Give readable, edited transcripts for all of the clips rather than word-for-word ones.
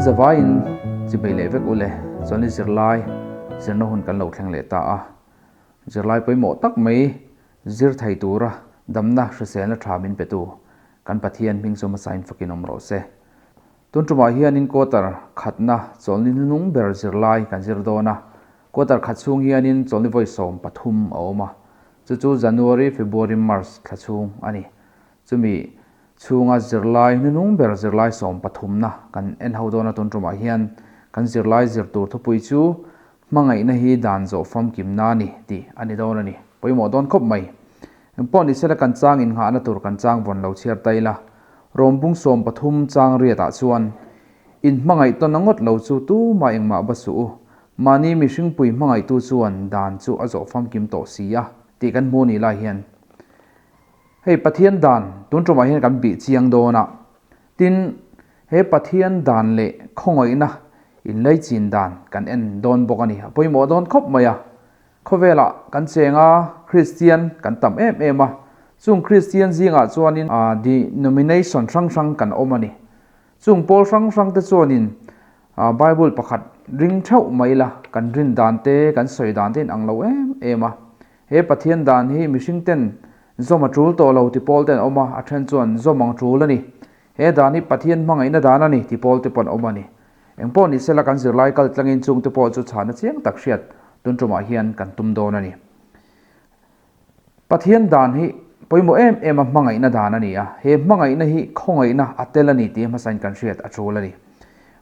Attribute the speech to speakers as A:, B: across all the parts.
A: zavaiin chibei leh vek ule chuan i zirlai zirna hun kan lo thleng leh ta a. Zirlai pawimawh tak mai zir thei tura damna hriselna tha min petu kan Pathian hming chu hmasain fakin awm rawh se. Tun tumah hianin quarter khatna chawlhni hnunung ber zirlai kan zir dawn a, quarter khat chhung hianin chawlhni vawi 13 a awm a, chu chu January, February, March thla chhung a ni. Chumi chhunga zirlai hnunung ber zirlai sawmpathumna kan en ho dawn a tun tumah hian kan zirlai zir tur thupui chu hmangaihna hi dan zawh famkimna a ni tih a ni dawn a ni. Pawimawh dawn khawp mai. Engpawh ni sela kan chang innghahna tur kan chang vawn lo chhiar ta ila. Rawmbung 13 chang riatah chuan in hmangaih tawn a ngawt lo chu tumah engmah ba suh u. Mahni mihringpui hmangaihtu chuan dan chu a zawh famkim tawh si a tih kan hmu ni lai hian Hei Pathian dan tun tumah hian kan bih chiang dawn a, tin he Pathian dan leh khawngaihna inlaichin dan kan en dawn bawk a ni. A pawimawh dawn khawp mai a, khawvelah kan cheng a, Kristian kan tam em em a, chung Kristian zingah chuanin denomination hrang hrang kan awm a ni. Chung pawl hrang hrang te chuanin Bible pakhat ring theuh mai la, kan rin dan te, kan sawi dan te inang lo em em a. He Pathian dan hi mihring ten zawm a tul tawh lo ti pawl te an awm a, a then chuan zawm ang tul a ni. He dan hi Pathian hmangaihna dan a ni ti pawl te pawh an awm a ni. Engpawh ni sela kan zirlai kal tlangin chung te pawh chu chhana chiang tak hriat tun tumah hian kan tum dawn a ni. Pathian dan hi pawimawh em em a hmangaihna dan a ni a, he hmangaihna hi khawngaihna a tel a ni tih hmasain kan hriat a tul a ni.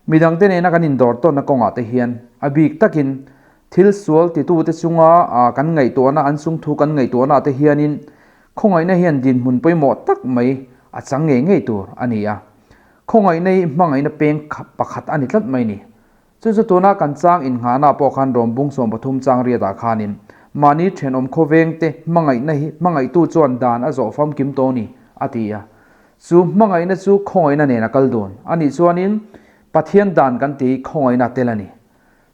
A: Midangte nena kan indawr tawnna kawngah te hian a bik takin Thil sual titute chunga kan ngaihtuahna, an chung thu kan ngaihtuahna te hianin khawngaihna hian dinhmun pawimawh tak mai a chang ngei ngei tur a ni a. Khawngaihna hi hmangaihna peng pakhat a ni tlat mai ni. Chu chu tuna kan chang innghahna pawh khan Rawmbung 13 chang riatah khanin mahni thenawm khawvengte hmangaihna hi hmangaihtu chuan dan a zawh famkim tawh ni a ti a. Chu hmangaihna chu khawngaihna nen a kal dun a nih chuanin Pathian dan kan tih khawngaihna tel a ni.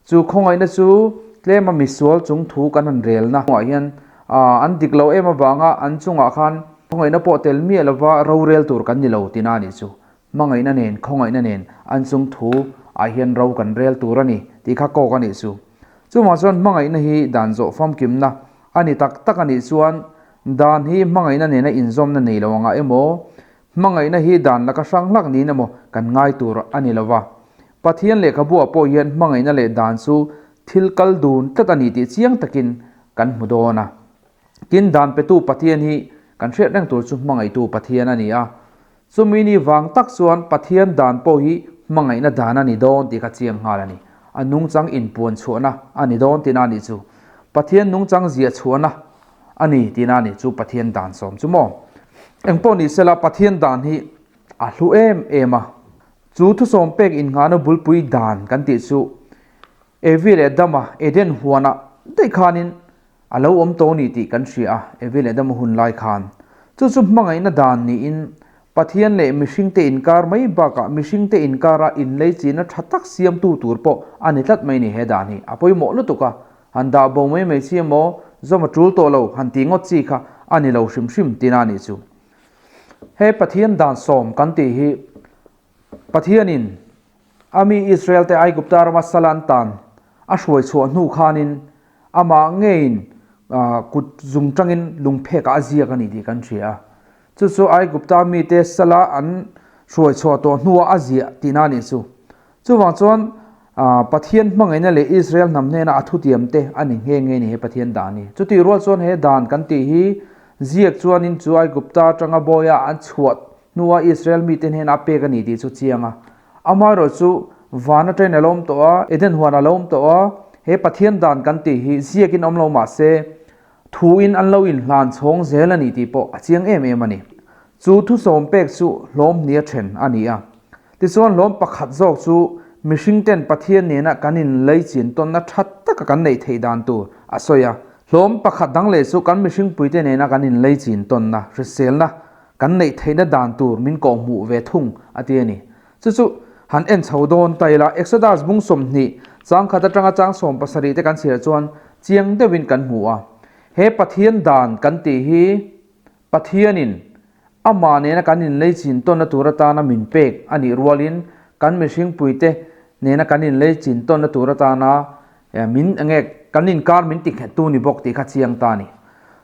A: Chu khawngaihna chu tlema misual chung thu kan han relna ah hian an dik lo em avanga an chungah khan khawngaihna pawh tel miah lova rorel tur kan ni lo tina a nih chu. Hmangaihna nen khawngaihna nen an chung thu ah hian ro kan rel tur a ni tih kha kawk a nih chu. Chuvang chuan hmangaihna hi dan zawh famkimna a ni tak tak a nih chuan dan hi hmangaihna nena inzawmna nei lo angah emaw hmangaihna hi dan laka hrang hlak niin emaw kan ngai tur a ni lova. Pathian lehkhabuah pawh hian hmangaihna leh dan chu thil kal dun tlat a ni tih chiang takin kan hmu dawn a. Tin, dan petu Pathian hi kan hriat reng tur chu hmangaihtu Pathian a ni a. Chumi ni vang tak chuan Pathian dan pawh hi hmangaihna dan a ni dawn tih kha chiang nghal a ni. A nungchang inpuan chhuahna a ni dawn tihna a nih chu. Pathian nungchang ziah chhuahna a ni tihna a nih chu Pathian dan sawm chu maw. Engpawh ni sela Pathian dan hi a hlu em em a. Chu thusawm pek innghahna bulpui dan kan tih chu Evi leh Adama Eden huanah daih khanin a lo awm tawh ni tih kan hria a, Evi leh Adama hun lai khan. Chu chu hmangaihna dan niin Pathian leh mihringte inkar mai bakah mihringte inkara inleichina tha tak siamtu tur pawh a ni tlat mai ni he dan hi. A pawimawh lutuk a, han dah bo mai mai chi emaw zawm a tul tawh lo han tih ngawt chi kha a ni lo hrim hrim tina a nih chu. He Pathian dan sawm kan tih hi Pathianin a mi Israelte Aigupta rama sal an tan a hruai chhuah hnu khanin amah ngeiin kut zung tangin lungphekah a ziak a ni tih kan hria a. Chu chu Aigupta mite sala an hruai chhuah tawh hnuah a ziah tihna a nih chu. Chuvang chuan Pathian hmangaihna leh Israel hnam hnena a thutiam te a ni nghe nghe ni he Pathian dan hi. Chutih rual chuan he dan kan tih hi ziak chuanin chu Aigupta atanga bawia an chhuah hnua Israel mite hnena a pek a ni tih chu chiang a. Amaherawh chu van atangin a lo awm tawh a, Eden huan a lo awm tawh a, he Pathian dan kan tih hi ziakin awm lo mah se thuin an lo inhlan chhawng zel a ni tih pawh a chiang em em a ni. Chu thusawm pek chu hlawm hnia then a ni a. Tichuan hlawm pakhat zawk chu mihring ten Pathian nena kan inleichin tawnna tha taka kan neih theih dan tur a sawi a. Hlawm pakhat dang leh chu kan mihring puite nena kan inleichin tawnna hriselna kan neih theihna dan tur min kawhhmuh ve thung a ti a ni. Chu chu han en chho dawn ta ila Exodus bung 20 chang khat atanga chang 17 te kan chhiar chuan chiang deuhin kan hmu a. He Pathian dan kan tih hi Pathianin amah nena kan inleichin tawnna tur atana min pek a nih rualin kan mihringpuite nena kan inlei chin tawnna tur atana min enge kan inkar min tinghettu ni bawk tih kha chiang ta a ni.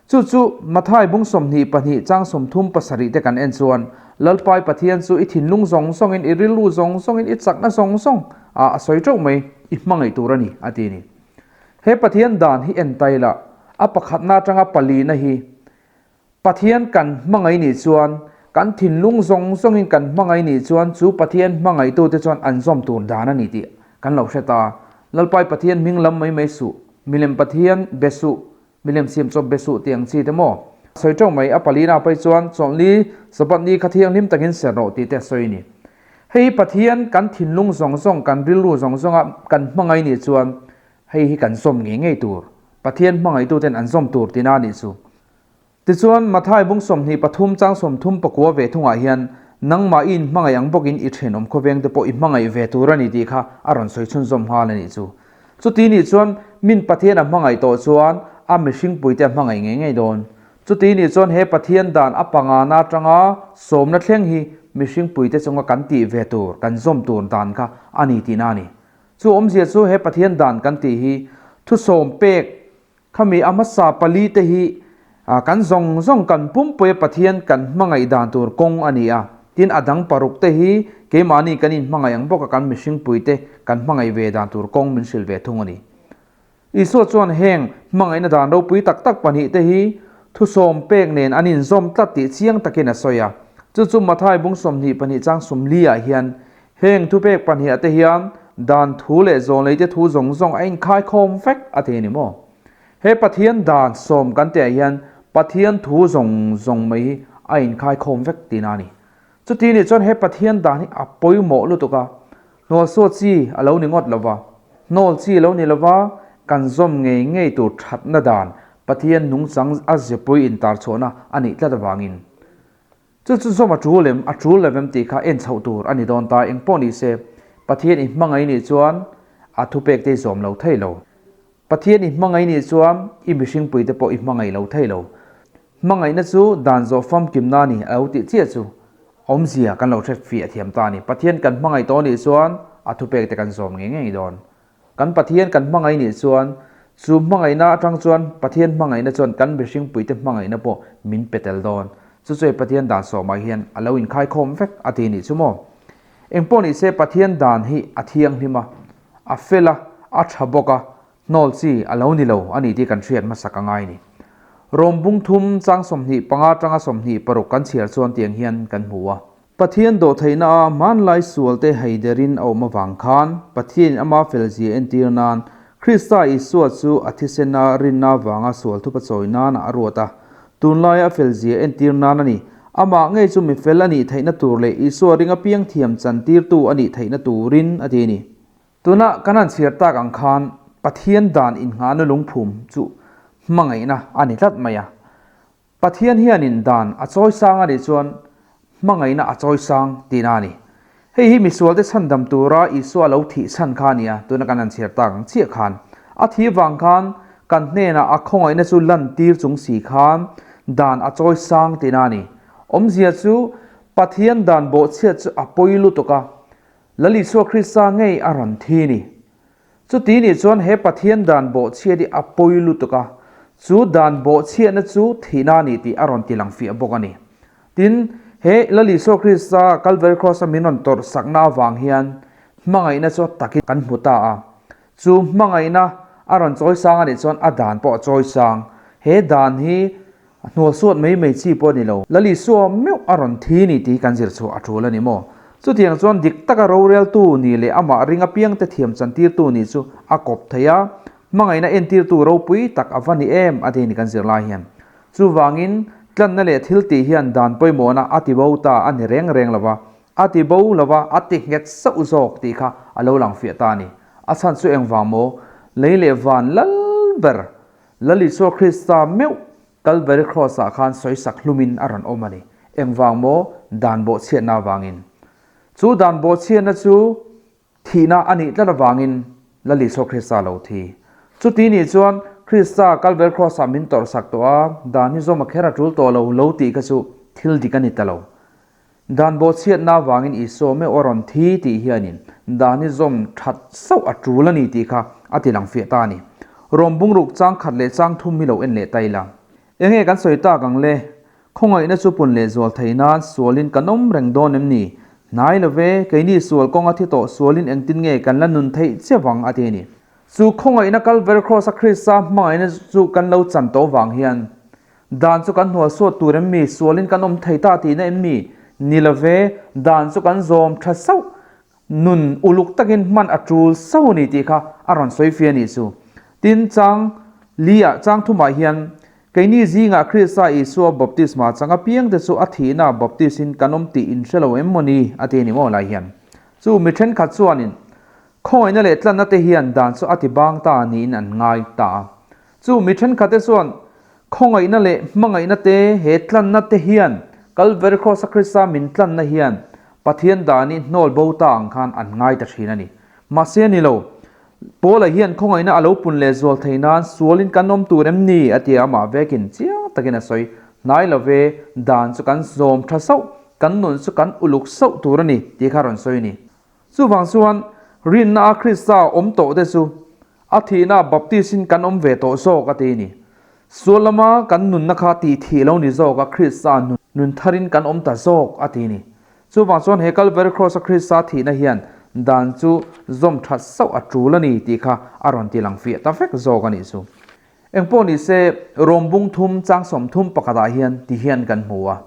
A: Chu chu Mathai bung 22 chang 37 te kan en chuan Lalpai Pathian chu i thinlung zawng zawngin i rilru zawng zawngin i chakna zawng zawng a sawi teuh mai i hmangaih tur a ni a ti a ni. He Pathian dan hi en tai la a pakhatna atanga palina hi Pathian kan hmangaih nih chuan, kan thinlung zawng zawngin kan hmangaih nih chuan chu Pathian hmangaihtute chuan an zawm tur dan a ni tih kan lo hre ta. Lalpai Pathian hming lam mai mai suh, milem Pathian be suh, milem siam chawp be suh tih ang chi te maw? Sawi teuh mai, a palina phei chuan chawlhni Sabbath ni kha thianghlim takin ser rawh tih te a sawi a ni. Hei hi Pathian kan thinlung zawng zawng, kan rilru zawng zawnga kan hmangaih nih chuan hei hi kan zawm ngei ngei tur, Pathian hmangaihtuten an zawm tur tihna a nih chu. Tichuan, Mathai bung 23 chang 39 ve thungah hian, Nangmah i inhmangaih ang bawkin i thenawm khawvengte pawh i hmangaih ve tur a ni tih kha a rawn sawi chhunzawm nghal a nih chu. Chuti nih chuan, min Pathian a hmangaih tawh chuan a mihringpuite a hmangaih ngei ngei dawn. Chuti nih chuan he Pathian dan a pangana atanga sawmna thleng hi mihringpuite chunga kan tih ve tur, kan zawm tur dan kha a ni tihna a ni. Chu awmzia chu he Pathian dan kan tih hi thusawm pek Khami a hmasa pali te hi kan zawng zawng kan pumpuia Pathian kan hmangaih dan tur kawng a ni a, tin a dang paruk te hi keimahni kan inhmangaih ang bawka kan mihringpui te kan hmangaih ve dan tur kawng min hrilh ve thung a ni. Isua chuan heng hmangaihna dan ropui tak tak pahnih te hi thusawm pek nen an inzawm tlat tih chiang takin a sawi a, chu chu Mathai bung 22 chang 40 ah hian Heng thupek pahniha te hian dan thu leh zawnleite thu zawng zawng a inkhaikhawm vek a ti a ni maw? He Pathian dan sawm kan tihah hian Pathian thu zawng zawng mai hi a inkhaikhawm vek tihna a ni. Chuti nih chuan he Pathian dan hi a pawimawh lutuk a, hnualsuat chi a lo ni ngawt lo va, hnawl chi a lo ni lo va, kan zawm ngei ngei tur thatna dan Pathian nungchang a zepui intarchhuahna a nih tlat avangin. Chu chu zawm a tul em, a tul lo em tih kha en chhoh tur a ni dawn ta. Eng pawh ni se, Pathian i hmangaih nih chuan a thupek te i zawm lo thei lo. Pathian i hmangaih nih chuan i mihringpui te pawh i hmangaih lo thei lo. Hmangaihna chu dan zawh famkimna a ni a lo tih chiah chu awmzia kan lo hre fiah thiam ta a ni. Pathian kan hmangaih tawh nih chuan a thupek te kan zawm ngei ngei dawn. Kan Pathian kan hmangaih nih chuan, chu hmangaihna atang chuan Pathian hmangaihna chuan kan mihringpuite hmangaihna pawh min pe tel dawn. Chu chu hei Pathian dan sawmah hian a lo inkhaikhawm vek a ti nih chu maw? Engpawh nih se Pathian dan hi a thianghlim a, a fel a, a tha bawk a, hnawl chi a lo ni lo a ni tih kan hriat hmasak a ngai ni. Rom bung thum chang 25 atanga 26 kan chhiar chuan tiang hian kan hmu a. Pathian dawhtheihna a hmanlai sualte heiderin a awm avang khan Pathianin ama felzia entir nan Krista Isua chu a thisena rinna vanga sual thupa chawi nanah a ruat a. Tunlaia a felzia entir nan a ni. Amah ngei chu mi fel a nih theihna tur leh Isua ring apiang thiam chantirtu a nih theihna turin a ti a ni. Tuna kan han chhiar tak ang khan Pathian dan innghahna lungphum chu hmangaihna a ni tlat mai a. Pathian hianin dan a chawisang a nih chuan hmangaihna a chawisang tihna a ni. Hei hi misualte chhandam tura Isua lo thih chhan kha a ni a, tuna kan han chhiar tak ang chiah khan. A thih vang khan kan hnenah a khawngaihna chu lantir chung si khan dan a chawisang tihna a ni. Awmzia chu Pathian dan bawhchhiat chu a pawi lutuk a, Lal Isua Krista ngei a rawn thi ni. Chuti nih chuan he Pathian dan bawhchhiat hi a pawi lutuk a, chu dan bawhchhiatna chu thihna a ni tih a rawn ti lang fiah bawk a ni. Tin, he Lal Isua Krista Kalvari Kraws-a min rawn tawrh sakna avang hian hmangaihna chu a takin kan hmu ta a. Chu hmangaihna a rawn chawisang a nih chuan a dan pawh a chawisang. He dan hi A hnualsuat mai mai chi pawh a ni lo. Lal Isua meuh a rawn thi ni tih hi kan zir chhuah a tul a ni maw? Chutiang chuan dik taka roreltu ni leh amah ring apiangte thiam chantirtu nih chu a kawp thei a, hmangaihna entirtu ropui tak a va ni em a ti ni kan zir lai hian. Chuvangin, tlanna leh thil tih hian dan pawimawhna a ti bo ta a ni reng reng lo va, a ti bo lo va, a ti nghet sauh zawk tih kha a lo lang fiah ta a ni. A chhan chu engvang maw? Lei leh van lal ber Lal Isua Krista meuh Kalvary Cross-ah khan sawisak hlumin a rawn awm a ni. Engvang maw? Dan bawhchhiatna avangin. Chu dan bawhchhiatna chu thihna a nih tlat avangin Lal Isua Krista lo thi. Chuti nih chuan Krista Kalvary Cross-ah min tawrhsak tawh a, dan hi zawm a kher a tul tawh lo, lo tih kha chu thil dik a ni ta lo. Dan bawhchhiatna avangin Isua meuh a rawn thi tih hianin dan hi zawm that sauh a tul a ni tih kha a ti lang fiah ta a ni. Rawm bungruk chang khat leh chang thum hi lo en leh ta ila. Enge kan sawi tak ang le? Khawngaihna chu pun leh zual thei nan sualin kan awm reng dawn em ni? Hnai lo ve, keini sual kawnga thi tawh sualin engtin nge kan la nun theih che vang a ti a ni. Chu khawngaihna Kalvary Kraws-a Krista hmangaihna chu kan lo chan tawh vang hian Dan chu kan hnual suat tur em mi? Sualin kan awm thei ta tihna em mi? Ni lo ve, dan chu kan zawm tha sauh, nun uluk takin hman a tul sauh a ni tih kha a rawn sawi fia a nih chu. Tin, chang Li-ah chang thumah hian, Keini zingah Krista Isua baptisma chang apiangte chu a thihna baptis-in kan awm tih in hre lo em maw ni? a ti a ni maw lai hian. Chu mi thenkhat chuanin, Khawngaihna leh tlanna te hian dan chu a ti bang ta niin an ngai ta a. Chu mi thenkhatte chuan khawngaihna leh hmangaihna te, he tlanna te hian Kalvary Kraws-a Krista min tlanna hian Pathian dani hnawl bo ta ang khan an ngai ta thin a ni. Mahse a ni lo. Paula hian khawngaihna a lo pun leh zual thei nan sualin kan awm tur em ni? a ti a, amah vekin chiang takin a sawi. Hnai lo ve, dan chu kan zawm tha sauh, kan nun chu kan uluk sauh tur a ni tih kha a rawn sawi a ni. Chuvang chuan rinna a Krista awm tawh te chu a thihna baptis-in kan awm ve tawh zawk a ti a ni. Sual lama kan nunna kha tih thih lo ni zawk a Krista nun tharin kan awm ta zawk a ti a ni. Chuvang chuan he Kalvary Kraws a Krista thihna hian dan chu zawm that sauh a tul a ni tih kha a rawn ti lang fiah ta vek zawk a nih chu. Engpawh ni se Rom bung thum chang 31 ah hian ti hian kan hmu a.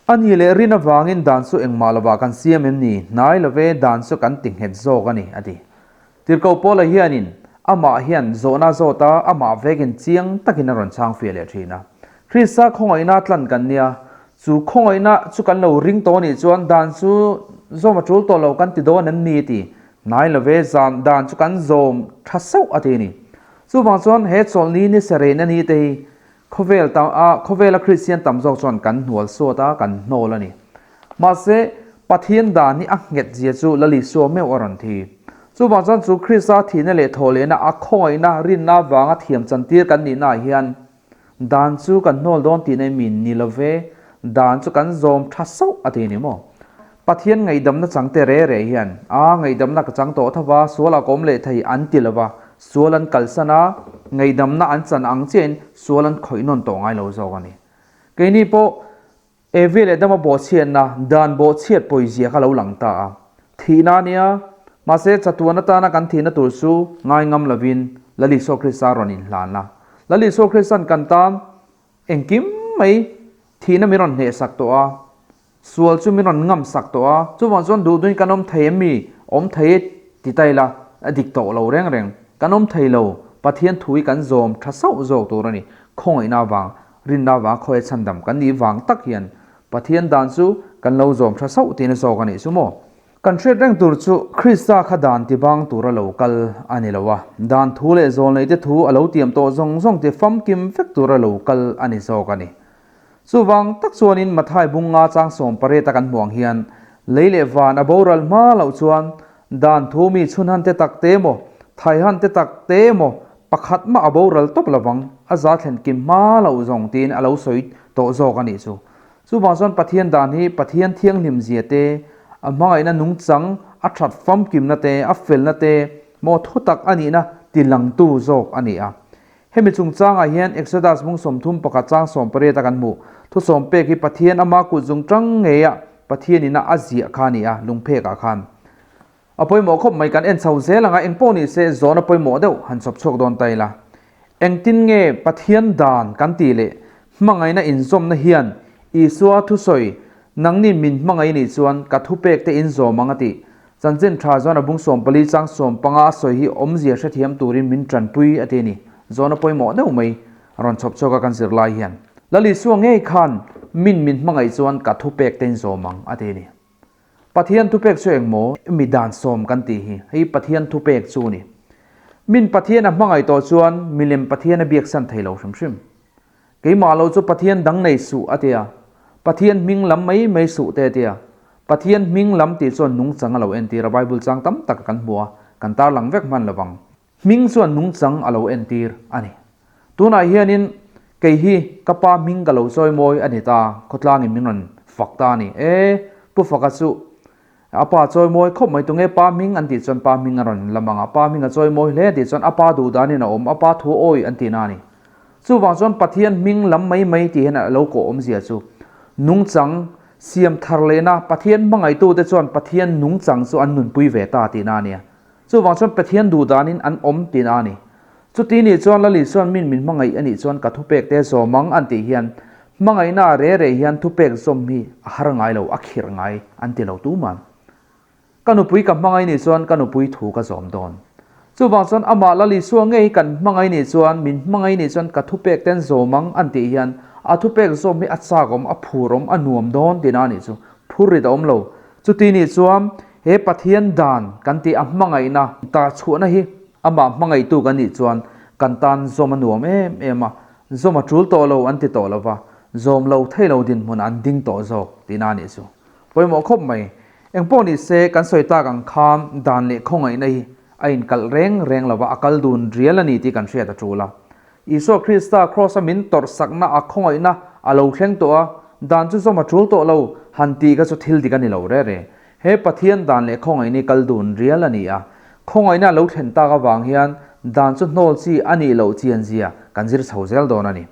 A: A ni leh rin avangin dan chu engmah lovah kan siam em ni? Hnai love dan chu kan ti nghet zawk a ni, a ti. Tirhkoh Paula hianin amah hian zawhna zawt a, amah vekin chiang takin a rawn chhang fiah leh thin a. Krista khawngaihna tlan kan nia, chu khawngaihna chu kan lo ring tawh anih chuan dan chu zawm a tul tawh lo kan ti dawn em ni? a ti. Hnai love zan dan chu kan zawm tha sauh a ti a ni. Chuvang chuan he chawlhni ni serehna ni te hi Khawvel tam a, khawvela Kristian tam zawk chuan kan hnual suat a, kan hnawl a ni. Mahse, Pathian dan hi a nghet zia chu Lal Isua meuh a rawn thi. Chuvang chuan chu Krista thihna leh thawhlehna a khawngaihna rinna vanga thiam chantir kan nihna ah hian dan chu kan hnawl dawn tihna i min ni lo ve, dan chu kan zawm tha sauh a ti a ni maw? Pathian ngaihdamna changte re re hian, A, ngaihdamna ka chang tawh tho va, sualah ka awm leh thei an ti lo va, sual an kalsan a, ngaihdamna an chan ang chiahin sual an khawih nawn tawh ngai lo zawk a ni. Keini pawh Evi leh Dama bawhchhiatna, dan bawhchhiat pawizia kha lo lang ta a, thihna a nia, mahse chatuan atana kan thihna tur chu ngai ngam lovin Lal Isua Krista rawn inhlan a. Lal Isua Krista'n kan tan engkim mai thihna min rawn hnehsak tawh a, Sual chu min rawn ngam sak tawh a, chuvang chuan duh duhin kan awm thei em mi? Awm thei e ti ta ila, a dik tawh lo reng reng. Kan awm thei lo, Pathian thu hi kan zawm tha sauh zawk tur a ni. Khawngaihna avang, rinna avanga khawi a chhandam kan nih vang tak hian Pathian dan chu kan lo zawm tha sauh tihna zawk a nih chu maw? Kan hriat reng tur chu Krista kha dan ti bang tura lo kal a ni lo a, dan thu leh zawlneite thu a lo tiam tawh zawng zawng ti famkim vek tura lo kal a ni zawk a ni. Chuvang tak chuanin Mathai bung nga chang 18 a kan hmuh ang hian lei leh van a boral hma loh chuan dan thu mi chhunhan te tak te emaw, thaihan te tak te emaw pakhat mah a boral tawp lovang, a za thlen kim hma loh zawng tiin a lo sawi tawh zawk a nih chu. Chuvang chuan Pathian dan hi Pathian thianghlim zia te, a hmangaihna nungchang, a that famkimna te, a felna te maw thutak a nihna tilangtu zawk a ni a. Hemi chungchangah hian Exodus bung 31 chang 18 a kan hmuh. Thusawm pek hi Pathian ama kut zung tang ngeia Pathian ina a ziah kha a ni a, lungphekah khan. A pawimawh khawp mai kan en chho zel anga engpawh ni se zawn a pawimawh deuh han chawp chhuak dawn ta ila. Engtin nge Pathian dan kan tih leh hmangaihna inzawmna hian Isua thusawi nangni min hmangaih nih chuan ka thupek te inzawm ang a tih Chanchin tha chuan a bung 14 chang 15 a sawi hi awmzia hrethiam turin min tanpui a ti a ni. Zawhna pawimawh deuh mai a rawn chhawp chhuak a kan zir lai hian. Lal Isua ngei khan min min hmangaih chuan ka thupek te in zawm ang a ti a ni. Pathian thupek chu engmaw? Mi dan sawm kan tih hi hei Pathian thupek chu a ni. Min Pathian a hmangaih tawh chuan milem Pathian a biaksan thei lo hrim hrim. Keimah lo chu Pathian dang nei suh a tia, Pathian hming lam mai mai suh te a tia. Pathian hming lam tih chuan nungchang a lo entir a, Bible chang tam tak kan hmu a, kan tarlang vek hman lovang. Hming chuan nungchang a lo entir a ni. Tunah hianin kei hi ka pa hming ka lo chawi mawi a ni ta, khawtlangin min rawn fak ta a ni. E, Pu Faka chu a pa chawimawi khawp mai tunge pa hming an tih chuan pa hming a rawn lam ang a, pa hming a chawimawi hle a tih chuan a pa duh danin a awm, a pa thu awi an tihna a ni. Chuvang chuan Pathian hming lam mai mai tih hian a lo kawh awmzia chu nungchang siam thar lehna Pathian hmangaihtute chuan Pathian nungchang chu an nunpui ve ta tihna a nia. Chuvang chuan Pathian duh danin an awm tihna a ni. Chuti nih chuan Lali chuan min min hmangaih a nih chuan ka thupek te zawm ang an tih hian hmangaihna a re re hian thupek zawm hi a har ngai lo, a khirh ngai an ti lo tuman. Ka nupui ka hmangaih nih chuan ka nupui thu ka zawm dawn. Chuvang chuan amah Lali Sua ngei hi kan hmangaih nih chuan min hmangaih nih chuan ka thupek ten zawm ang an tih hian a thupek zawm hi a chak awm, a phur awm, a nuam dawn tihna a nih chu. Phur rit a awm lo. Chuti nih chuan he Pathian dan kan tih a hmangaihna tarchhuahna hi amah hmangaihtu kan nih chuan kan tan zawm a nuam em em a, zawm a tul tawh lo an ti tawh lo va, zawm lo thei lo dinhmun an ding tawh zawk tihna a nih chu. Pawimawh khawp mai. Engpawh ni se kan sawi tak ang khan dan leh khawngaihna hi a inkalh reng reng lo va, a kal dun rial a ni tih kan hriat a tul a. Isua Krista Kraws-a min tawrh sakna a khawngaihna a lo thleng tawh a, dan chu zawm a tul tawh lo, han tih kha chu thil dik a ni lo re re. He Pathian dan leh khawngaihna hi kal dun rial a ni a, khawngaihna a lo thlen tak avang hian dan chu hnawl chi a nih loh chian zia kan zir chho zel dawn a ni.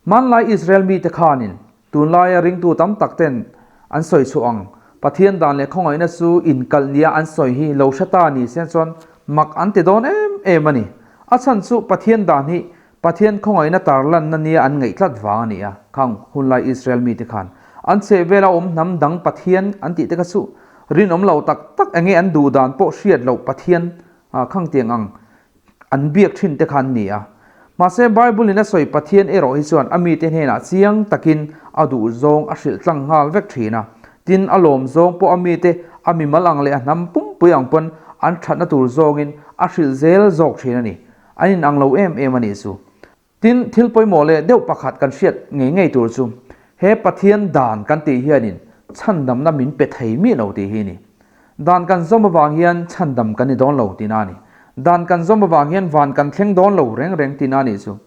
A: Hmanlai Israel mite khanin Tunlaia ringtu tam tak ten an sawi chhuah ang, Pathian dan leh khawngaihna chu inkalh nia an sawi hi lo hre ta ni se chuan mak an ti dawn em em a ni. A chhan chu Pathian dan hi Pathian khawngaihna tarlanna nia an ngaih tlat vang a ni a, khang hunlai Israel mite khan an chhehvela awm hnam dang Pathian an tih te kha chu rinawm lo tak tak enge an duh dan pawh hriat loh Pathian khang tiang ang An biak thin te kha an ni a. Mahse, Bible-in a sawi Pathian erawh hi chuan a mite hnenah chiang takin a duh zawng a hrilh tlang nghal vek thin a. Tin, a lawm zawng pawh a mite a mimal ang leh a hnam pumpui ang pawn an thatna tur zawngin a hrilh zel zawk thin a ni. An inang lo em em a nih chu. Tin, thil pawimawh leh deuh pakhat kan hriat ngei ngei tur chu, he Pathian dan kan tih hianin chhandamna min pe thei miah lo tih hi a ni. Dan kan zawm avang hian chhandam kan ni dawn lo tihna a ni. Dan kan zawm avang hian van kan thleng dawn lo reng reng tihna a nih chu.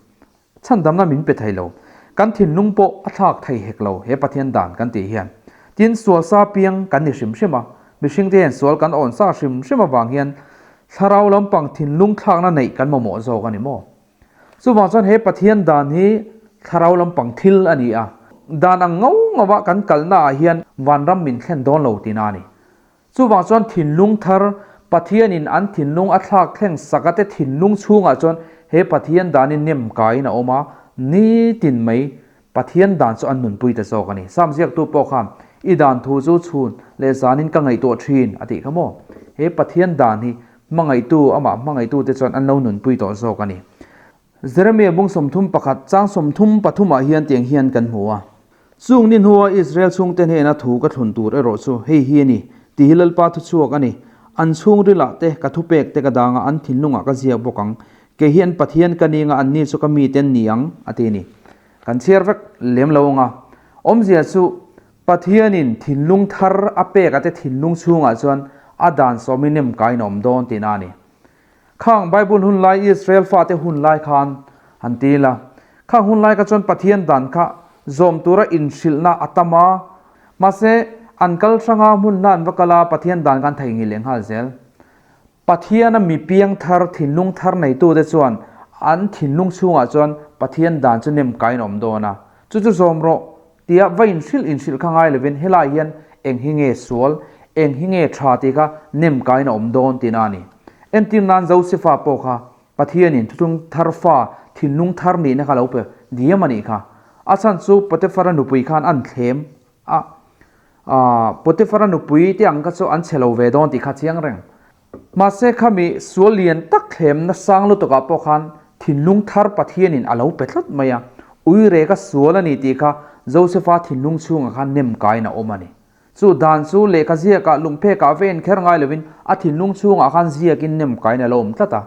A: Chhandamna min pe thei lo. Kan thinlung pawh a thlak thei hek lo he Pathian dan kan tih hian. Tin, sual sa piang kan ni hrim hrim a, mihringte hian sual kan awn sa hrim hrim avang hian thlarau lampang thinlung thlakna neih kan mamawh zawk a ni maw? Chuvang chuan he Pathian dan hi thlarau lampang thil a ni a, dan ang ngau ngauah kan kalna ah hian vanram min thlen dawn lo tihna a ni. Chuvang chuan thinlung thar, Pathianin an thinlung a thlak thleng saka te thinlung chhungah chuan he Pathian danin nem kaiin a awm a, nitin mai Pathian dan chu an nunpui ta zawk a ni. Sam ziaktu pawh khan, I dan thu chu chhun leh zanin ka ngaihtuah thin, a tih kha maw? He Pathian dan hi hmangaihtu, amah hmangaihtute chuan an lo nunpui tawh zawk a ni. Jeremia bung 31 chang 33 ah hian tiang hian kan hmu a, Chung ni hnua Israel chhungte hnena thu ka thlun tur erawh chu hei hi a ni, tih hi Lalpa thuchhuak a ni. An chhungrilah te, ka thupek te ka dang a, an thinlungah ka ziak bawk ang. Kei hi an Pathian ka ning a, anni chu ka mite an ni ang, a ti a ni. Kan chhiar vek lem lo ang a. Awmzia chu Pathianin thinlung thar a pek a te thinlung chhungah chuan a dan sawmin nem kaiin a awm dawn tihna a ni. Khang Bible hun lai Israel fate hun lai khan han ti ila, khang hun lai kha chuan Pathian dan kha zawm tura inhrilhna a tam a, mahse an kal hranga hmun hna an va kal a, Pathian dan kha an theihnghilh leh nghal zel. Pathiana mi piang thar, thinlung thar neitute chuan an thinlung chhungah chuan Pathian dan chu nem kaiin a awm dawn a. Chu chu zawm rawh tia va inhrilh inhrilh kha ngai lovin helai hian eng hi nge sual, eng hi nge tha tih kha nem kaiin a awm dawn tihna a ni. Entir nan Josefa pawh kha Pathianin thuthlung thar fa, thinlung thar nihna kha lo pe diam a nih kha. A chhan chu Potiphara nupui khan an thlem a, Potiphara nupui te ang kha chu an chhe lo ve dawn tih kha chiang reng. Mahse khami sual lian tak thlemna sang lutukah pawh khan thinlung thar Pathianin a lo pe tlat mai a, uireka sual a ni tih kha Josefa thinlung chhungah khan nem kaiin a awm a ni. Chu dan chu lehkha ziakah lungphekah ve inkher ngai lovin a thinlung chhungah khan ziakin nem kaiin a lo awm tlat a.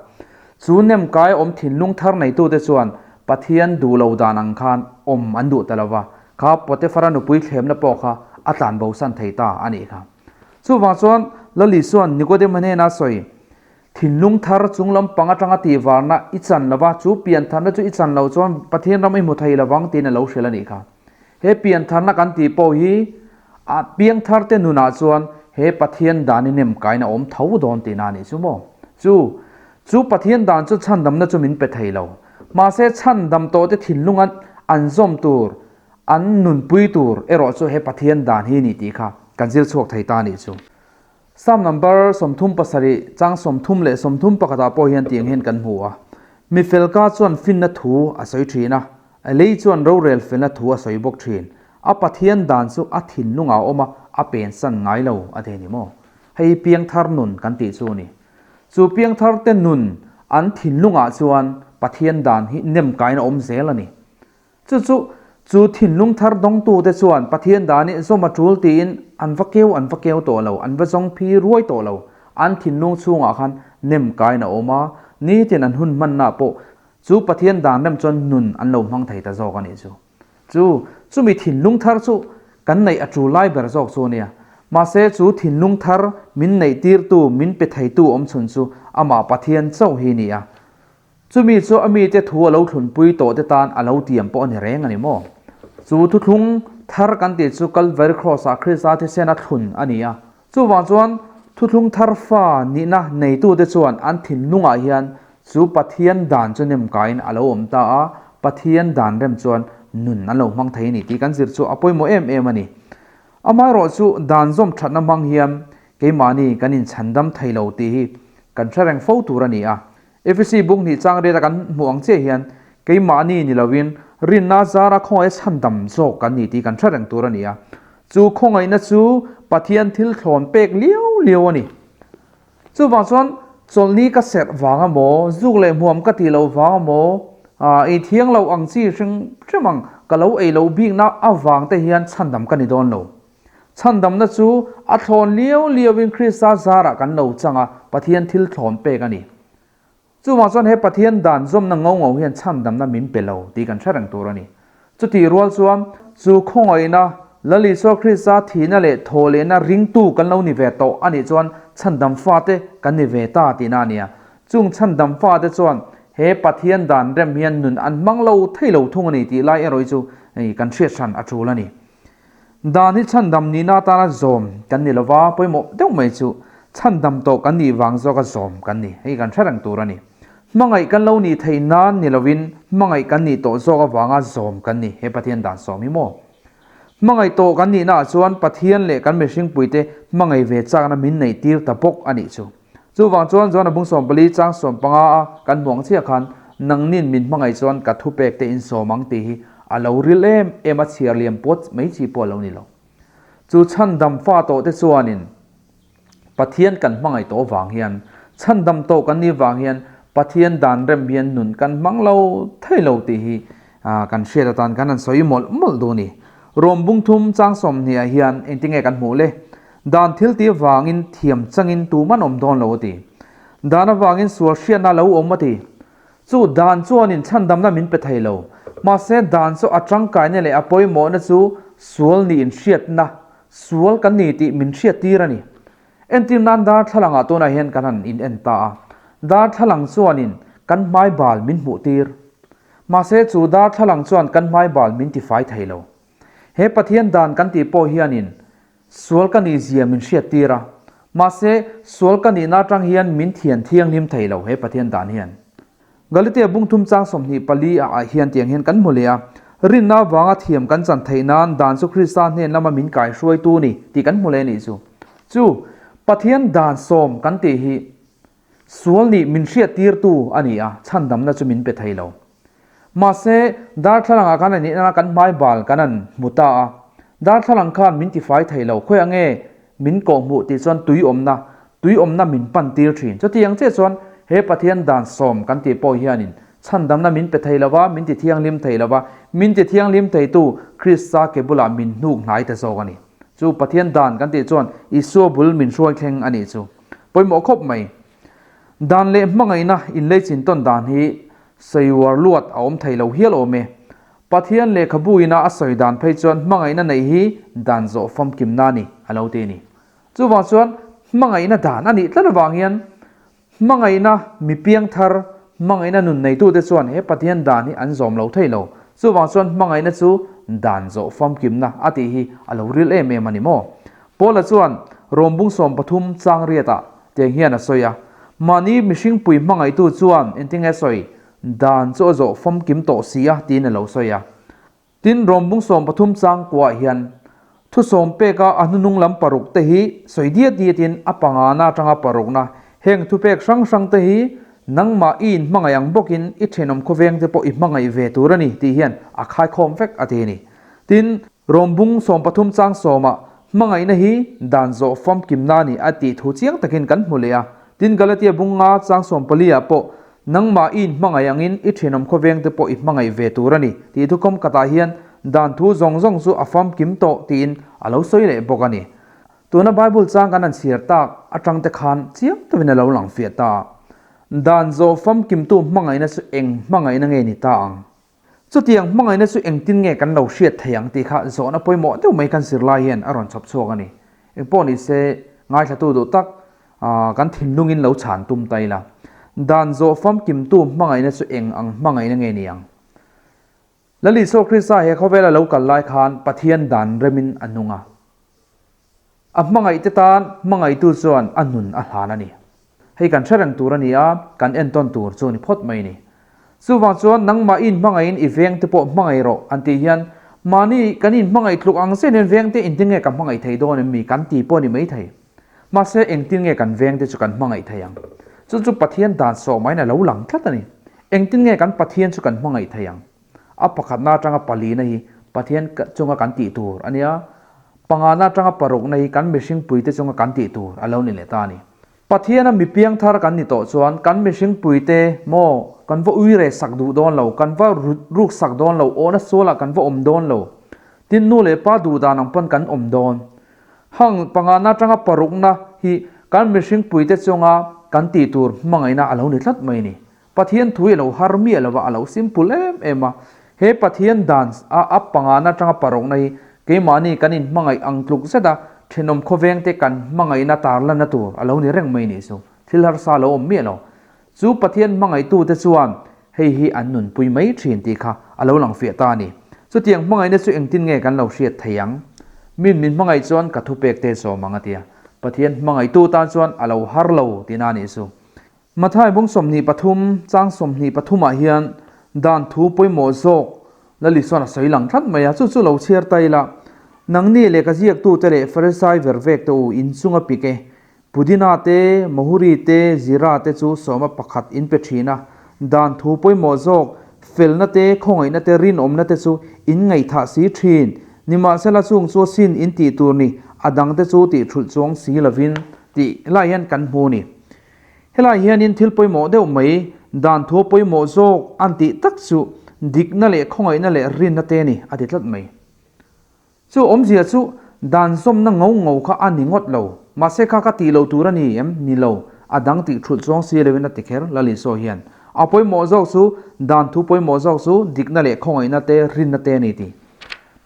A: Chu nem kai awm thinlung thar neitute chuan Pathian duh lo dan ang khan awm an duh ta lo va, kha Potiphara nupui thlemna pawh kha a tlan bosan thei ta a nih kha. Chuvang chuan Lali chuan Nikodema hnena sawi, Thinlung thar chung lampang atanga tihvarna i chan lo va, chu piantharna chu i chan loh chuan Pathian ram i hmu thei lovang tiin a lo hrilh a nih kha. He piantharna kan tih pawh hi A piangthar te nunah chuan he Pathian dan i nem kain a awm tho dawn tihna a nih chu maw? Chu, chu Pathian dan chu chhandamna chu min pe thei lo. Mahse chhandam tawh te thinlunga an zawm tur, an nunpui tur erawh chu he Pathian dan hi a ni tih kha kan zir chhuak thei ta a nih chu. Psalm number 37 chang 30 31 ah pawh hian tiang hian kan hmu a, Mi felka chuan finna thu a sawi thin a, a lei chuan rorel felna thu a sawi bawk thin. A Pathian dan chu a thinlungah a awm a, a pensan ngai lo a ti a ni maw? Hei hi piangthar nun kan tih chu a ni. Chu piangthar te nun an thinlungah chuan Pathian dan hi nemkain a awm zel a ni. Chu chu, chu thinlung thar dawngtute chuan Pathian dan hi zawm a tul tiin an va keu an va keu tawh lo, an va zawng phi ruai tawh lo. An thinlung chhungah khan nemkain a awm a, nitin an hun hmanna pawh chu Pathian dan rem chuan nun an lo hmang thei ta zawk a nih chu. Chu, chumi thinlung thar chu kan neih a tul lai ber zawk chu a nia. Mahse, chu thinlung thar min neihtirtu, min pe theitu awmchhun chu amah Pathian chauh hi a ni a. Chumi chu a mite thu a lo thlunpui tawh te tan a lo tiam pawh a ni reng a ni maw? Chu thuthlung thar kan tih chu Kalvari Kraws-ah Krista thisen a thlun a ni a. Chuvang chuan thuthlung thar fa nihna neitute chuan an thinlungah hian chu Pathian dan chu nemkaiin a lo awm ta a, Pathian dan rem chuan nun an lo hmang thei a ni tih kan zir chu a pawimawh em em a ni. Amaherawhchu dan zawm thatna hmang hian keimahni kan inchhandam thei lo tih hi kan hre reng fo tur a ni a. Efesi buk hnih chang riat a kan hmuh ang chiah hian keimahni ni lovin rinna zara khawngaih chhandam zawk kan ni tih kan hre reng tur a ni a. Chu khawngaihna chu Pathian thil thlawn pek liau liau a ni. Chuvang chuan chawlhni ka serh vang a maw, zuk leh hmuam ka tih loh vang a maw, ei thiang lo ang chi hrim hrim ang ka lo ei loh bikna avang te hian chhandam ka ni dawn lo. Chhandamna chu a thlawn liau liauin Krista zarah kan lo chang a, Pathian thil thlawn pek a ni. Chuvang chuan he Pathian dan zawmna ngo ngo hian chhandamna min pe lo tih kan hre reng tur a ni. Chutih rual chuan chu khawngaihna, Lal Isua Krista thihna leh thawhlehna ringtu kan lo ni ve tawh a nih chuan chhandam fate kan ni ve ta tihna a ni a. Chung chhandam fate chuan he Pathian dan rem hian nun an hmang lo thei lo thung a ni tih lai erawh hi chu kan hriat hran a tul a ni. Dan hi chhandam nihna atana zawm kan ni lova, pawimawh deuh mai chu chhandam tawh kan nih vang zawka zawm kan ni. Hei kan hre reng tur a ni. Hmangaih kan lo nih theih nan ni lovin hmangaih kan nih tawh zawk avanga zawm kan ni. He Pathian dan sawm hi maw? Hmangaih tawh kan nihnaah chuan Pathian leh kan mihringpuite hmangaih ve chakna min neih tir ta bawk a nih chu. Chuvang chuan Joana bung 14 chang 15 a kan hmuh ang chiah khan nangnin min hmangaih chuan ka thupek te in sawm ang tih hi a lo ril em em a chhiar liam pawt mai chi pawh a lo ni lo. Chu chhandam fa tawh te chuanin Pathian kan hmangaih tawh vang hian chhandam tawh kan nih vang hian Pathian dan rem hian nun kan hmang lo thei lo tih hi kan hriat atan kan han sawi mawlh mawlh duh a ni. Rom bung thum chang 20 ah hian engtinge kan hmuh le? Dan thil tih avangin thiam changin tuman awm dawn lo a ti. Dan avangin sual hriatna lo awm a ti. Chu dan chuanin chhandamna min pe thei lo. Mahse dan chu a tangkaina leh a pawimawhna chu sual nih inhriatna, sual kan ni tih min hriattir a ni. Entir nan darthlalangah tunah hian kan han in en ta a. Darthlalang chuanin kan hmai bal min hmuhtir. Mahse chu darthlalang chuan kan hmai bal min tifai thei lo. He Pathian dan kan tih pawh hianin Sual ka nih zia min hriat tir a, mahse sual ka nihna atang hian min thian thianghlim thei lo he Pathian dan hian. Galatia bung thum chang 24 ah hian tiang hian kan hmu leh a, rinna avanga thiam kan chan theih nan dan chu Krista hnen lama min kaihruaitu ni tih kan hmu leh a nih chu. Chu Pathian dan sawm kan tih hi Sual nih min hriattirtu a ni a, chhandamna chu min pe thei lo. Mahse, darthlalangah khan a nihna kan hmai bal kan han hmu ta a. Darthlalang khan min tifai thei lo, khawiah nge min kawhhmuh tih chuan tui awmna, tui awmna min pan tir thin. Chutiang chiah chuan he Pathian dan sawm kan tih pawh hianin chhandamna min pe thei lo va, min ti thianghlim thei lo va, min ti thianghlim theitu Krista ke bulah min hnuk hnai ta zawk a ni. Chu Pathian dan kan tih chuan Isua bul min hruai thleng a nih chu. Pawimawh khawp mai. Dan leh hmangaihna inleichin tawn dan hi sawiuar luat a awm thei lo hial awm e. Pathian lehkhabu ina a sawi dan phei chuan hmangaihna neih hi dan zawh famkimna a ni a lo ti a ni. Chuvang chuan hmangaihna dan a nih tlat avang hian hmangaihna mi piangthar, hmangaihna nun neitute chuan he Pathian dan hi an zawm lo thei lo. Chuvang chuan hmangaihna chu dan zawh famkimna a tih hi a lo ril em em a ni maw? Paula chuan Rawmbung 13 chang riatah tiang hian a sawi a, Mahni mihringpui hmangaihtu chuan engtinge sawi? Dan chu a zawh famkim tawh si a tiin a lo sawi a. Tin, Rawmbung 13 chang kuah hian thusawm peka a hnunung lam paruk te hi sawi diat diatin a pangana atanga parukna heng thupek hrang hrang te hi nangmah i inhmangaih ang bawkin i thenawm khawveng te pawh i hmangaih ve tur a ni tih hian a khaikhawm vek a ti a ni. Tin, Rawmbung 13 chang sawmah hmangaihna hi dan zawh famkimna a ni a tih thu chiang takin kan hmu leh a. Tin, Galatia bung nga chang 14 ah pawh Nangmah i inhmangaih angin i thenawm khawvengte pawh i hmangaih ve tur a ni tih thukawm khatah hian dan thu zawng zawng chu a famkim tawh tiin a lo sawi leh bawk a ni. Tuna Bible chang kan han chhiar tak atangte khan chiang takin a lo lang fiah ta a. Dan zawh famkimtu hmangaihna chu eng hmangaihna nge ni ta ang? Chutiang hmangaihna chu engtin nge kan lo hriat thei ang tih kha zawhna pawimawh deuh mai kan zirlai hian a rawn chhawp chhuak a ni. Engpawh ni se, ngaithlatu duh tak kan thinlungin lo chhan tum ta ila. Dan zawh famkimtu hmangaihna chu eng ang hmangaihna nge ni ang? Lal Isua Krista he khawvela lo kal lai khan Pathian dan remin a nung a. A hmangaihte tan hmangaihtu chuan a nun a hlan a ni. Hei kan hre reng tur a ni a, kan entawn tur chu ni phawt mai a ni. Chuvang chuan nangmah i inhmangaihin i vengte pawh hmangaih rawh an tih hian mahni kan inhmangaih tluk ang zel hian vengte engtin nge ka hmangaih thei dawn em mi kan ti pawh a ni maithei. Mahse engtin nge kan vengte chu kan hmangaih thei ang? Chu chu Pathian dan sawhmain a lo lang tlat a ni. Engtin nge kan Pathian chu kan hmangaih thei ang? A pakhatna atanga palina hi Pathian chunga kan tih tur a nia, pangana atanga parukna hi kan mihring puite chunga kan tih tur a lo ni leh ta a ni. Pathiana mi piangthar kan ni tawh chuan kan mihring puite maw kan va ui reh sak duh dawn lo, kan va ruk sak dawn lo, awhna sualah kan va awm dawn lo, tin nu leh pa duh dan ang pawn kan awm dawn. Hang pangana atanga parukna hi kan mihring puite chunga kan tih tur hmangaihna a lo ni tlat mai a ni. Pathian thu hi a lo har miah lo va, a lo simple em em a. He Pathian dan a a pangana atanga parukna hi keimahni kan inhmangaih ang tluk zet a, thenawm khawvengte kan hmangaihna tarlanna tur a lo ni reng mai nih chu. Thil harsa a lo awm miah lo. Chu Pathian hmangaihtute chuan hei hi an nunpui mai thin tih kha a lo lang fiah ta a ni. Chutiang hmangaihna chu engtin nge kan lo hriat thei ang? Min min hmangaih chuan ka thupekte zawm ang a ti a. Pathian hmangaihtu tan chuan a lo har lo tihna a nih chu. Mathai bung 23 chang 23 ah hian dan thu pawimawh zawk Lali chuan a sawi lang tlat mai a, chu chu lo chhiar ta ila, Nangni lehkha ziaktute leh Farisai vervek te u inchung a pik e, Pudina te, Mahuri te, Zira te chu sawma pakhat in pe thin a, dan thu pawimawh zawk felna te, khawngaihna te, rinawmna te chu in ngaihthah si thin, nimahsela chung chu sin in tih tur ni, a dang te chu tih thulh chuang si lovin tih lai hian kan hmu ni. Helai hianin thil pawimawh deuh mai, dan thu pawimawh zawk an tih tak chu dikna leh khawngaihna leh rinna te ni a ti tlat mai. Chu awmzia chu dan zawmna ngo ngo kha a ni ngawt lo, mahse kha ka tih loh tur a ni em? Ni lo, a dang tih thulh chuang si loin a ti kher, Lalisua hian. A pawimawh zawk chu dan thu pawimawh zawk chu dikna leh khawngaihna te rinna te a ni ti.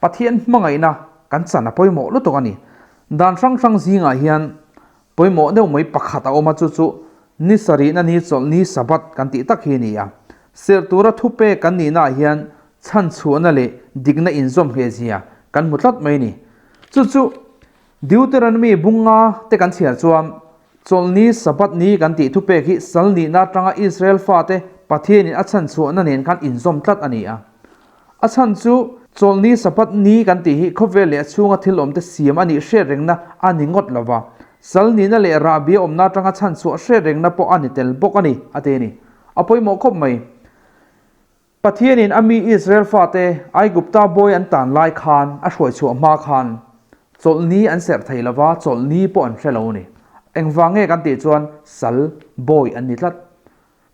A: Pathian hmangaihna kan chan a pawimawh lutuk a ni. Dan hrang hrang zingah hian Pawimawh deuh mai pakhat a awm a, chu chu ni sarihna ni chawlh ni Sabbath kan tih tak hi a ni a. Serh tura thupek kan nihnaah hian chhanchhuahna leh dikna inzawm ngheh zia kan hmu tlat mai a ni. Chu chu Deuteronomy bunga te kan chhiar chuan chawlh ni Sabbath ni kan tih thupek hi sal nihna atanga Israel fate Pathianin a chhanchhuahna nen khan inzawm tlat a ni a. A chhan chu chawlhni Sabbath ni kan tih hi khawvel leh a chhunga thil awmte siam a nih hriat rengna a ni ngawt lo va, sal nihna leh rahbi a awmna atanga chhan chhuah hriat rengna pawh a ni tel bawk a ni, a ti a ni. A pawimawh khawp mai. Pathianin a mi Israel fate Aigupta bawi an tan lai khan a hruai chhuah hma khan chawlhni an serh thei lo va, chawlhni pawh an hre lo a ni. Engvang nge kan tih chuan sal bawi an ni tlat.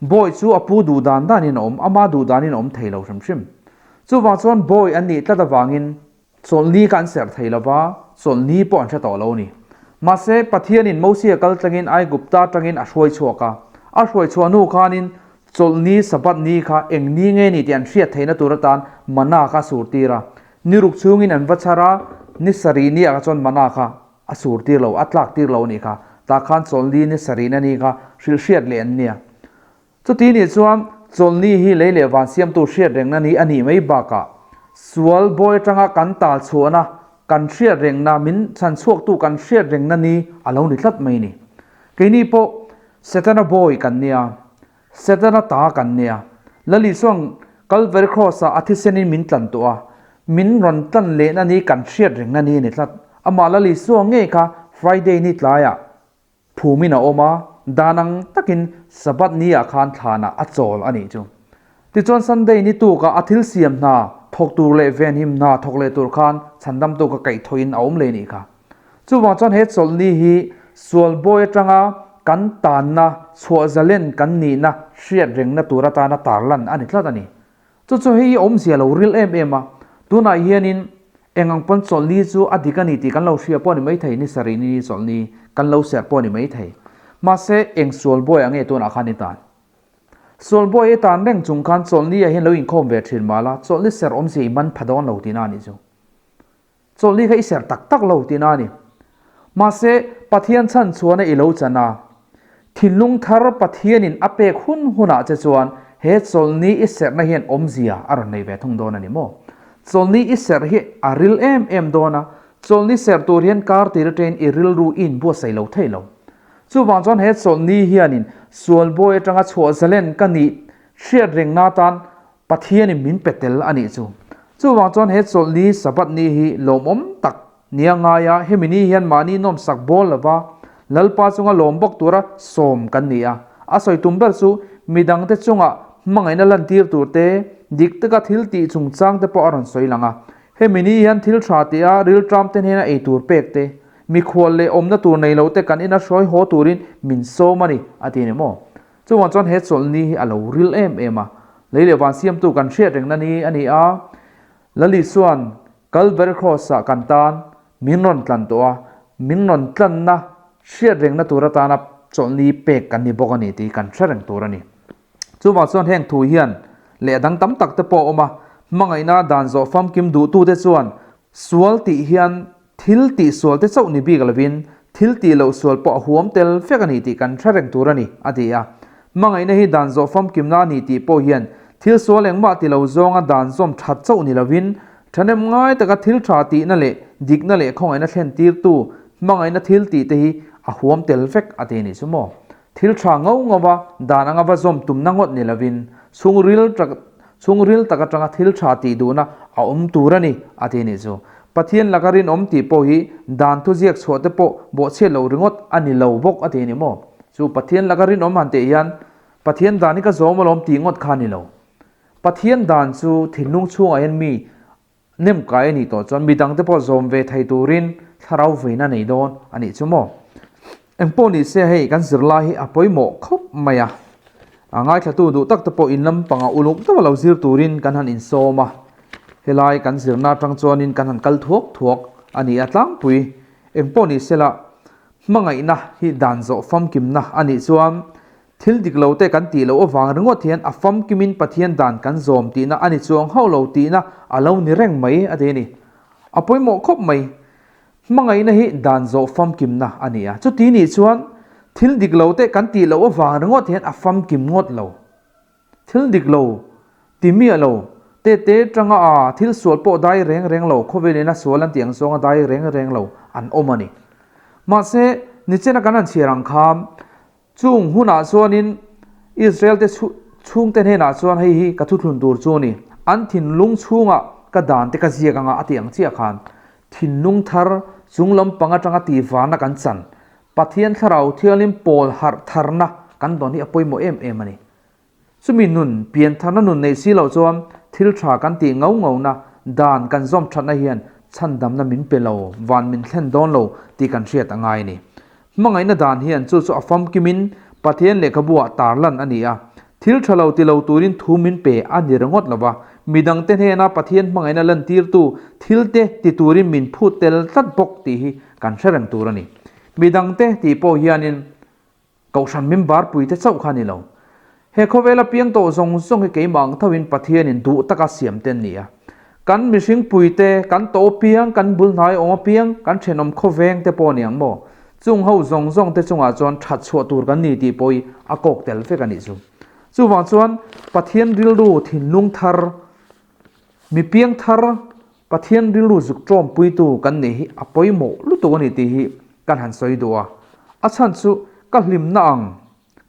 A: Bawi chu a pu duh dan danin a awm, ama duh danin a awm thei lo hrim hrim. Chuvang chuan bawi an nih tlat avangin chawlhni kha an serh thei lo va, chawlhni pawh an hre tawh lo a ni. Mahse, Pathianin Mosia kal tlangin Aigupta atangin a hruai chhuak a. A hruai chhuah hnu khanin chawlhni, Sabbath ni, kha eng ni nge ni tih an hriat theihna tur atan mana kha a sur tir a. Ni ruk chhungin an va chhar a, ni sarih ni ah kha chuan mana kha A sur tir lo, a tlak tir lo a nih kha. Tah khan chawlhni ni sarihna ni kha hrilh hriat leh an nia. Chuti nih chuan Chawlhni hi lei leh van siamtu hriat rengna ni a nih mai bakah sual bawi atanga kan tal chhuahna kan hriat rengna, min chhan chhuaktu kan hriat rengna ni a lo ni tlat mai ni. Keini pawh Setana bawi kan nia, Setana ta kan nia. Lali chuan Kalvari Kraws-ah a thisenin min tlan tawh a, min rawn tlan lehna ni kan hriat rengna ni a ni tlat. Amah Lali Suang ngei kha Friday ni tlaiah Phumin a awm a, dan ang takin Sabbath ni ah khan thlanah a chawl a nih chu. Tichuan Sunday ni tukah a thil siam hna thawk tur leh venhim hna thawk leh tur khan chhandamtu ka kaihthawhin a awm leh nih kha. Chuvang chuan he chawlhni hi sual bawi atanga kan tanna chhuah zalen kan nihna hriat rengna tur atana tarlan a ni tlat a ni. Chu chu hei hi awmzia lo ril em em a, tunah hianin eng ang pawn chawlhni chu a dik a ni tih kan lo hria pawh a ni maithei, ni sarih ni chawlhni kan lo serh pawh a ni maithei. Mahse, eng sual buai ang nge tunah khan i tan? Sual buai i tan reng chung khan chawlhni ah hian lo inkhawm ve thin mah la, chawlhni serh awmzia i man pha dawn lo tihna a nih chu. Chawlhni kha i serh tak tak lo tihna a ni. Mahse, Pathian chhan chuan a i lo chan a. Thinlung thar Pathianin a pek hun hunah che chuan he chawlhni i serhna hian awmzia a rawn nei ve thung dawn a ni maw? Chawlhni i serh hi a ril em em dawn a, chawlhni serh tur hian kar tir aṭangin i rilru i inbuatsaih lo thei lo. Chuvang chuan he chawlhni hianin sualbawi aṭanga chhuah zalen ka nih hriat rengna atan Pathianin min pe tel a nih chu. Chuvang chuan he chawlhni, Sabbath ni hi lawmawm tak nia ngai a, hemi ni hian mahni nawmsak bawl lova Lalpa chunga lawm bawk tura sawm kan ni a. A sawi tum ber chu midangte chunga hmangaihna lantir tur te, dik taka thil tih chungchang te pawh a rawn sawi lang a. Hemi ni hian thil tha tia rilṭam te hnena ei tur pek te, mikhual leh awmna tur nei lo te kan ina hruai haw turin min sawm a ni, a ti a ni maw? Chuvang chuan he chawlhni hi a lo ril em em a, lei leh van siamtu kan hriat rengna ni a ni a, Lali chuan Kalvari Kraws-ah kan tan min rawn tlan tawh a, min rawn tlanna hriat rengna tur atana chawlhni pek kan ni bawk a ni tih kan hre reng tur a ni. Chuvang chuan heng thu hian leh a dang tam tak te pawh a awm a, hmangaihna dan zawh famkim duhtute chuan sual tih hian Thil tih sual te chauh ni bik lovin thil tih loh sual pawh a huam tel vek a ni tih kan hre reng tur a ni, a ti a. Hmangaihna hi dan zawh famkimna a ni tih pawh hian thil sual engmah ti lo zawnga dan zawm that chauh ni lovin thahnem ngai taka thil tha tihna leh dikna leh khawngaihna thlen tirtu hmangaihna thil tih te hi a huam tel vek a ti a nih chu maw. Thil tha ngau ngau a dan anga va zawm tumna ngawt ni lovin chhungril chhungril tak atanga thil tha tih duhna a awm tur a ni, a ti nih chu. Pathian laka rinawm tih pawh hi dan thuziak chhuah te pawh bawhchhiat loh ringawt a ni lo bawk a ti ni maw? Chu Pathian laka rinawm han tih hian Pathian dan hi ka zawm alawm tih ngawt kha a ni lo. Pathian dan chu thinlung chhungah hian mi Nem kai a nih tawh chuan midangte pawh zawm ve thei turin thlarau veina nei dawn a nih chu maw? Engpawh ni se hei kan zirlai hi a pawimawh khawp mai a, a ngaithlatu duh tak te pawh in lampanga uluk deuh a lo zir turin kan han insawm a, helai kan zirna atang chuanin kan han kal thuak thuak a ni a tlangpui. Engpawh ni sela hmangaihna hi dan zawh famkimna a nih chuan Thil dik lo te kan tih loh avang ringawt hian a famkimin Pathian dan kan zawm tihna a ni chuang hauh lo tihna a lo ni reng mai a ti a ni. A pawimawh khawp mai. Hmangaihna hi dan zawh famkimna a ni a. Chuti nih chuan thil dik lo te kan tih loh avang ringawt hian a famkim ngawt lo. Thil dik lo ti miah lo te te tanga a thil sual pawh dai reng reng lo khawvelin a sual an tih ang zawnga dai reng reng lo an awm a ni. Mahse, nichena kan han chhiar ang khan Chung hunah chuanin Israel-te chhungte hnenah chuan hei hi ka thuthlun tur chu a ni, an thinlung chhungah ka dan te ka ziak anga a ti ang chiah khan thinlung thar chung lampang atanga tihvarna kan chan, Pathian Thlarau Thianghlim pawl harh tharna kan dawn hi a pawimawh em em a ni. Chumi nun, piantharna nun neih si loh chuan thil tha kan tih ngau ngauna, dan kan zawm thatna hian chhandamna min pe lo, van min thlen dawn lo tih kan hriat a ngai a ni. Hmangaihna dan hian chu chu a famkimin Pathian lehkhabu-ah tarlan a ni a. Thil tha lo ti lo turin thu min pe a ni ringawt lo va, midangte hnena Pathian hmangaihna lantirtu thilte ti turin min phut tel tlat bawk tih hi kan hre reng tur a ni. Midangte tih pawh hianin Kohhran member puite chauh kha a ni lo. He khawvela piang tawh zawng zawng hi keimah ang tho in Pathianin duh taka siam te an ni a. Kan mihring puite, kan tawh apiang, kan bul hnai awm apiang, kan thenawm khawveng te pawh a ni ang maw? Chung ho zawng zawng te chungah chuan that chhuah tur kan ni tih pawh hi a kawk tel vek a nih chu. Chuvang chuan Pathian rilru thinlung thar, mi piang thar Pathian rilru zuk ṭawmpuitu kan nih hi a pawimawh lutuk a ni tih hi kan han sawi duh a. A chhan chu ka hlimna ang,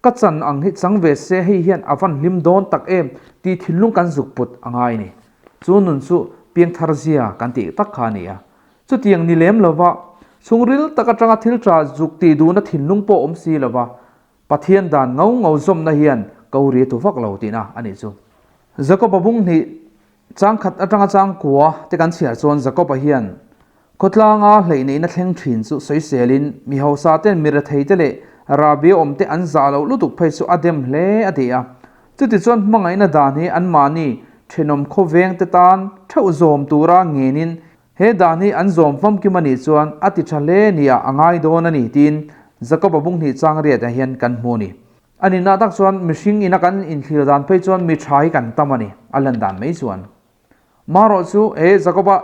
A: ka chan ang hi chang ve se hei hian a van hlim dawn tak em tih thinlung kan zuk put a ngai a ni. Chu nun chu piangthar zia kan tih tak kha a ni a. Chutiang ni lem lova chhungril tak atanga thil ṭha zuk tih duhna thinlung pawh awm si lova Pathian dan ngau ngau zawmna hian ko ri tu vak lo tihna a nih chu. Jakob-a bung hnih changkhat atanga changkua te kan chhiar chuan Jakob-a hian khawtlanga hleihneihna thleng thin chu sawiselin mi hausa ten mi rethei te leh rahbi awm te an zah loh lutuk phei chu a dem hle a ti a. Chutichuan hmangaihna dan hi anmahni thenawm khawveng te tan theuh zawm tura ngenin He dan hi an zawm famkim a nih chuan a ti tha hle nia a ngai dawn a ni tiin Jakob-a bunghnih chang riatah hian kan hmu a ni. A nihna tak chuan mihring ina kan inthlir dan phei chuan mi tha hi kan tam a ni, a lan dan mai chuan. Marawh chu he Jakob-a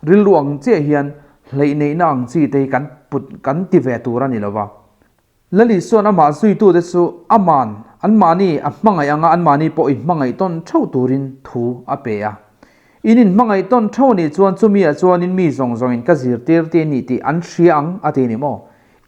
A: rilru ang chiah hian hleihneihna ang chi te hi kan put kan ti ve tur a ni lova. Lali chuan amah zuitute chu aman anmahni a hmangaih anga anmahni pawh inhmangaih tawn theuh turin thu a pe a. In inhmangaih tawn theuh anih chuan chumi ah chuanin mi zawng zawngin ka zirtir te anih tih an hria ang a ti ni maw?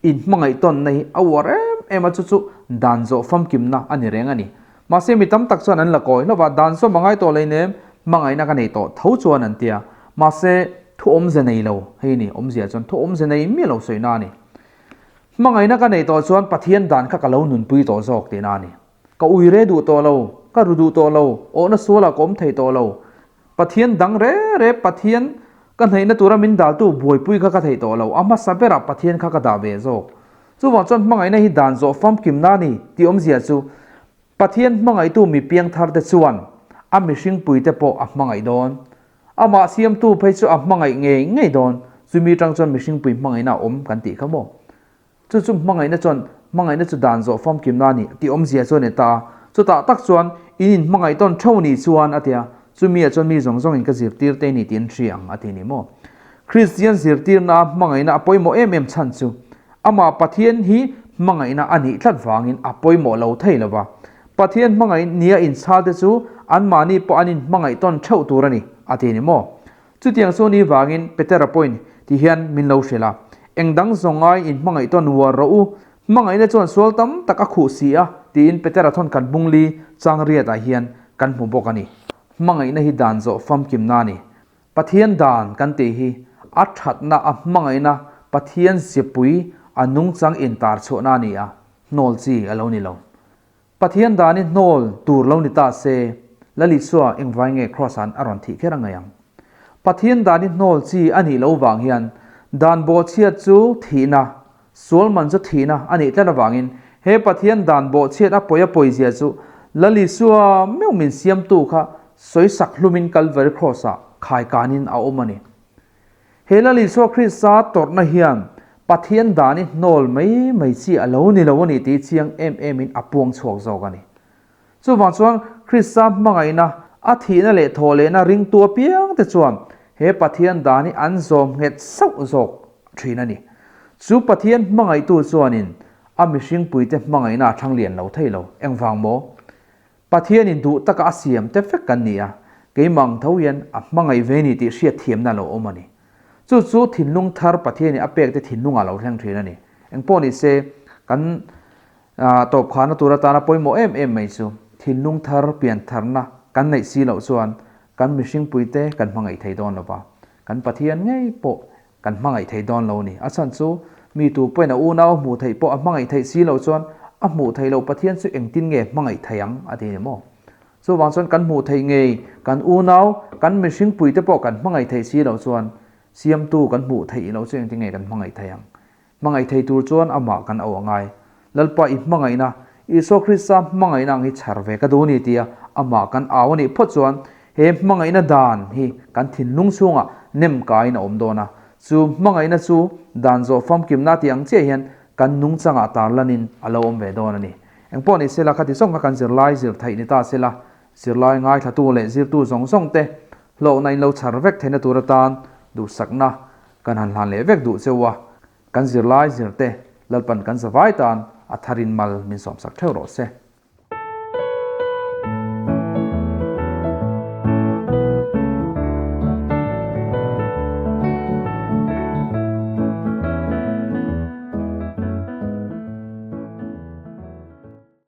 A: Inhmangaih tawnna hi a uar em em a chu chu dan zawh famkimna a ni reng a ni. Mahse mi tam tak chuan an la kawi hlauh a, dan zawm a ngai tawh lei nem, hmangaihna ka nei tawh tho chuan an ti a. Mahse thu awmze nei lo hei a ni, awmzia chuan thu awmze nei miah lo sawina a ni. Hmangaihna ka neih tawh chuan Pathian dan kha ka lo nunpui tawh zawk tihna a ni. Ka ui re duh tawh lo, ka ru duh tawh lo, awhna sualah ka awm thei tawh lo. Pathian dang re re Pathian ka hnaihna tura min daltu buaipui kha ka theih tawh lo, a hmasa berah Pathian kha ka dah ve zawk. Chuvang chuan hmangaihna hi dan zawh famkimna a ni tih awmzia chu Pathian hmangaihtu mi piangtharte chuan a mihringpuite pawh a hmangaih dawn. Amah siamtu phei chu a hmangaih ngei ngei dawn. Chumi atang chuan mihringpui hmangaihna a awm kan tih kha maw? Chu chu hmangaihna chuan hmangaihna chu dan zawh famkimna a ni tih awmzia chu a ni ta a. Chutah tak chuan in inhmangaih tawn theuh ni chuan a ti a, chumi ah chuan mi zawng zawngin ka zirtir te ni tih an hria ang a ti ni maw? Kristian zirtirna a hmangaihna a pawimawh em em chhan chu Amah Pathian hi hmangaihna a nih tlat vangin a pawimawh lo thei lo va. Pathian hmangaih nia inchhalte chu anmahni pawh an inhmangaih tawn theuh tur a ni, a ti ni maw? Chutiang chu ni vangin Petera pawhin ti hian min lo hrilh a, Eng dang zawng ngai inhmangaih tawn uar rawh u, hmangaihna chuan sual tam tak a khuh si a, tiin Petera thawn kan bungli chang riatah hian kan hmu bawk a ni. Hmangaihna hi dan zawh famkimna a ni. Pathian dan kan tih hi a thatna, a hmangaihna, Pathian zepui a nungchang intar chhuahna a ni a, hnawl chi a lo ni lo. Pathian dan hi hnawl tur lo ni ta se, Lal Isua engvai nge Kraws-a'n a rawn thih kher a ngaih ang? Pathian dan hi hnawl chi a nih loh vang hian dan bawhchhiat chu thihna, Sual man chu thihna a nih tlat avangin he Pathian dan bawhchhiat a pawi a pawizia chu Lal Isua meuh min siamtu kha sawisak hlumin Kalvari Kraws-ah khaikanin a awm a ni. He Lal Isua Krista tawrhna hian Pathian dan i hnawl mai mai chi a lo ni lo a ni tih chiang em emin a puang chhuak zawk a ni. Chuvang chuan Krista hmangaihna, a thihna leh thawhlehna ringtu apiangte chuan he Pathian dan hi an zawm nghet sauh zawk thin a ni. Chu Pathian hmangaihtu chuanin a mihringpuite hmangaihna a thlang lian lo thei lo. Engvang maw? Pathianin duh taka a siam te vek kan ni a, keimah ang tho hian a hmangaih ve ni tih hriatthiamna a lo awm a ni. Chu chu thinlung thar Pathianin a pekte thinlungah a lo thleng thin a ni. Engpawh ni se, kan Tawp khahna tur atana pawimawh em em mai chu thinlung thar pian tharna kan neih si loh chuan kan mihringpuite kan hmangaih thei dawn lo va, kan Pathian ngei pawh kan hmangaih thei dawn lo a ni. A chhan chu mi tu pawhin a unau a hmuh theih pawh a hmangaih theih si loh chuan a hmuh theih loh Pathian chu engtin nge hmangaih thei ang a ti ni maw? Chuvang chuan kan hmuh theih ngei kan unau, kan mihringpuite pawh kan hmangaih theih si loh chuan Siamtu kan hmuh theih loh chu engtin nge kan hmangaih thei ang? Hmangaih thei tur chuan amah kan auh a ngai. Lalpa i hmangaihna, Isua Krista hmangaihna ang hi chhar ve ka duh ni tia amah kan au a nih phawt chuan he hmangaihna dan hi kan thinlung chhungah nem kaiin a awm dawn a. Chu hmangaihna chu dan zawh famkimna tih ang chiah hian kan nungchangah tarlanin a lo awm ve dawn a ni. Engpawh ni sela khati zawng kha kan zirlai zir theih ni ta sela, zirlai ngaithlatu leh zirtu zawng zawng te hlawhna in lo chhar vek theihna tur atan duhsakna Kan han hlan leh vek duh cheu a, kan zirlai zirte Lalpan kan zavai tan a tharin mal min sawmsak theuh rawh se.